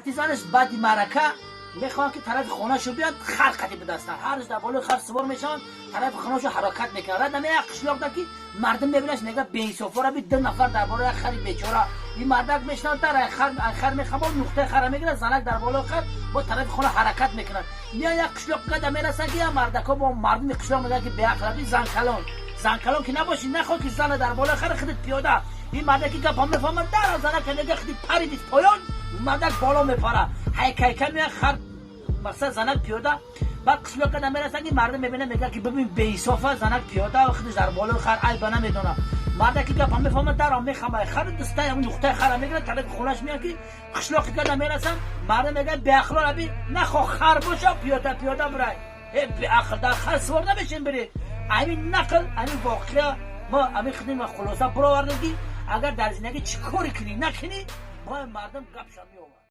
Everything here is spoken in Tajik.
Занаш баъди маърака мехоҳанд, ки тарафи хонашу биёд, хар қати бидастанд. Ҳар рӯз дар болои хар сувор мешаванд, тарафи хонашу ҳаракат мекунанд. Рад як қишлоқда ки мардум мебинаш, мега: «Беинсофора би, ду нафар дар болои як хари бечора». Ин мардак мешинад, дар хар мехамад, нуқтаи хара мегирад, занак дар болои хар бо тарафи хона ҳаракат мекунад. Меян, як қишлоқ гада мерасанд, ки як мардако бо мардуми қишлоқ мегӯянд, ки беақлаби, занкалон, занкалон ки набошӣ, нахоҳ ки зана дар болои хар, худит пиёда. Ин мардаки гапа мефаҳмад, дар занака мега, худит паридит поён, мардак боло мепара, ҳайкайка меян, хар мақсад, занак пиёда. Баъд қишлоқ када мерасанд, ки мардум мебинад, мегӯяд, ки бибин, беинсофа, занак пиёда, худиш дар болои хар, айба намедонад. Мардаки гапа мефаҳмад, даро мехамад хар, дастаи ҳамун нуқтаи хара мегирад, тарафи хонаш меяд. Ки қишлоқи када мерасанд, мардум мегӯяд: «Беақло раби, нахоҳ хар боша, пиёда пиёда бирай, э беақл, дар хар сувор намешин биред». Ҳамин нақл, ҳамин воқеа мо ҳамин хидим хулоса баровардем, ки агар дар зиндагӣ чӣ коре кунӣ, накунӣ, бояд мардум гапша меовард.